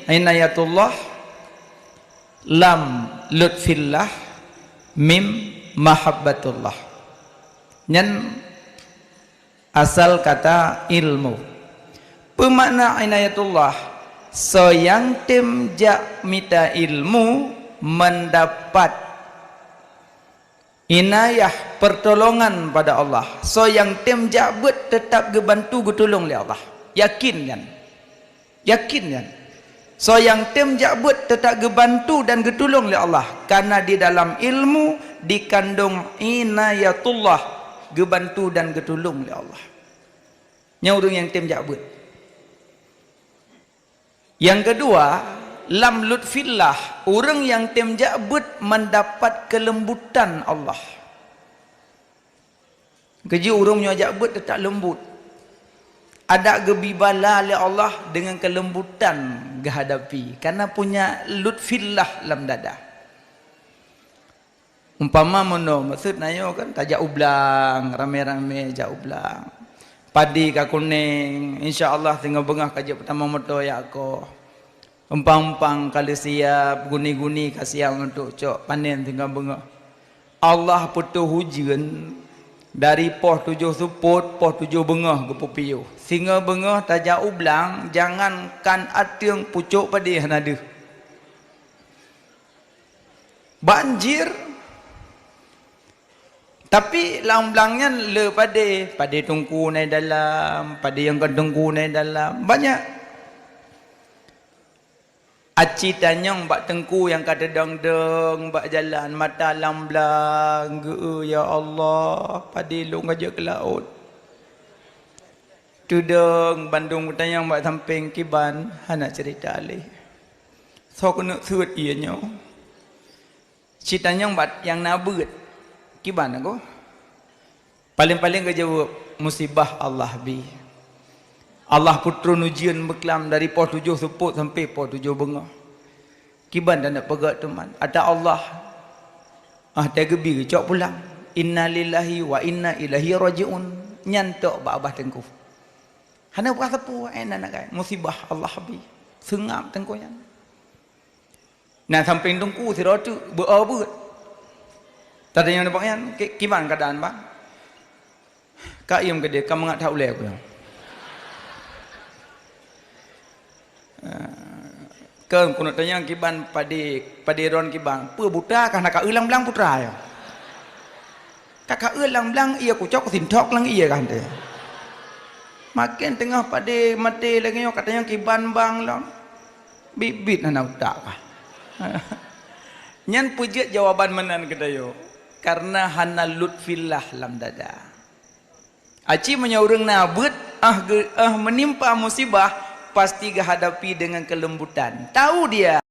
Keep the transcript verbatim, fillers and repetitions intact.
Inayatullah, lam lutfillah, mim mahabbatullah. Nyan asal kata ilmu. Peumakna inayatullah, soe nyang tem jak mita ilmu mendapat inayah, pertolongan pada Allah. Soe nyang tem jak beuet teutap geubantu geutulông lé Allah. Yakin nyan. Yakin nyan. Soe nyang tem jak beuet teutap geubantu dan geutulông lé Allah. Karena di dalam ilmu dikandung inayatullah, geubantu dan geutulông lé Allah. Nyan ureuëng nyang tem jak beuet. Nyang keudua, lam lutfillah, ureuëng nyang tem jak beuet mendapat kelembutan Allah. Keujeuet ureuëng nyoe jak beuet teutap leumbut. Adak geubi bala lé Allah deungon kelembutan geuhadapi, karena punya lutfillah lam dada. Umpama meunoe, maksud na nyoe kan, tajak u blang, ramé-ramé jak u blang. Padi ka kunéng, insya Allah singoh beungoh ka jeuet peutamong moto jak koh. Umpang-umpang ka lheueh siap, guni-guni ka siap untuk cok panen singoh beungoh. Allah peutoh ujeuen dari poh tujoh seupôt, poh tujoh beungoh geupeupiôh. Singoh beungoh tajak u blang, jangankan ateueng, pucôk padé hana deuh. Banjir. Tapi lam blang nyan le padé, padé teungku na dalam, padé nyang kon teungku na dalam. Banyak. Aci tanyong bak teungku nyang ka teudong-dong bak jalan, mata lam blang, geu, "Ya Allah, padé lôn ka jeuet keu laôt." Teudong bandum geutanyong bak sampéng, kiban, hana cerita lé. Soe keuneuk seuet ié nyoe? Ci tanyong bak nyang na beuet, kiban aku? Paléng-paléng geujaweueb, musibah Allah bi. Allah peutrön ujeuen beuklam dari poh tujoh seupôt sampoe poh tujoh beungoh. Kiban taneuk peugah teuma, ata Allah, ah, tageubi geucok pulang. Innalillahi wa inna ilaihi raji'un. Nyan tok bak babah teungku. Hana peugah sapeue, eh, na, na, musibah Allah bi. Seungab teungku nyan. Na sampéng teungku sidroe teuk beu-o beuet. Tatanyong nibak nyan, "Ki-, kiban keuadaan, Bang?" "Ka iem keudeh, ka mangat that ulée," ku nyan. Eh, keu keuneuk tanyong kiban padé, padé droen kiban, "Peue buta kah na ka eu lam blang putra nyoe? Ka ka eu lam blang, ié kucok sintok lam ié kah teuh." Maken teungoh padé maté lagée nyoe, ka tanyong kiban bang lom. Bit-bit hana utak kah. Nyan peue jeuet jawaban meunan keu tanyoe, karena hana lutfillah lam dada. Aci meunyoe ureuëng na beuet, ah, geu-, ah, meunimpa musibah, pasti geuhadapi deungon keulembutan. Tahu dia.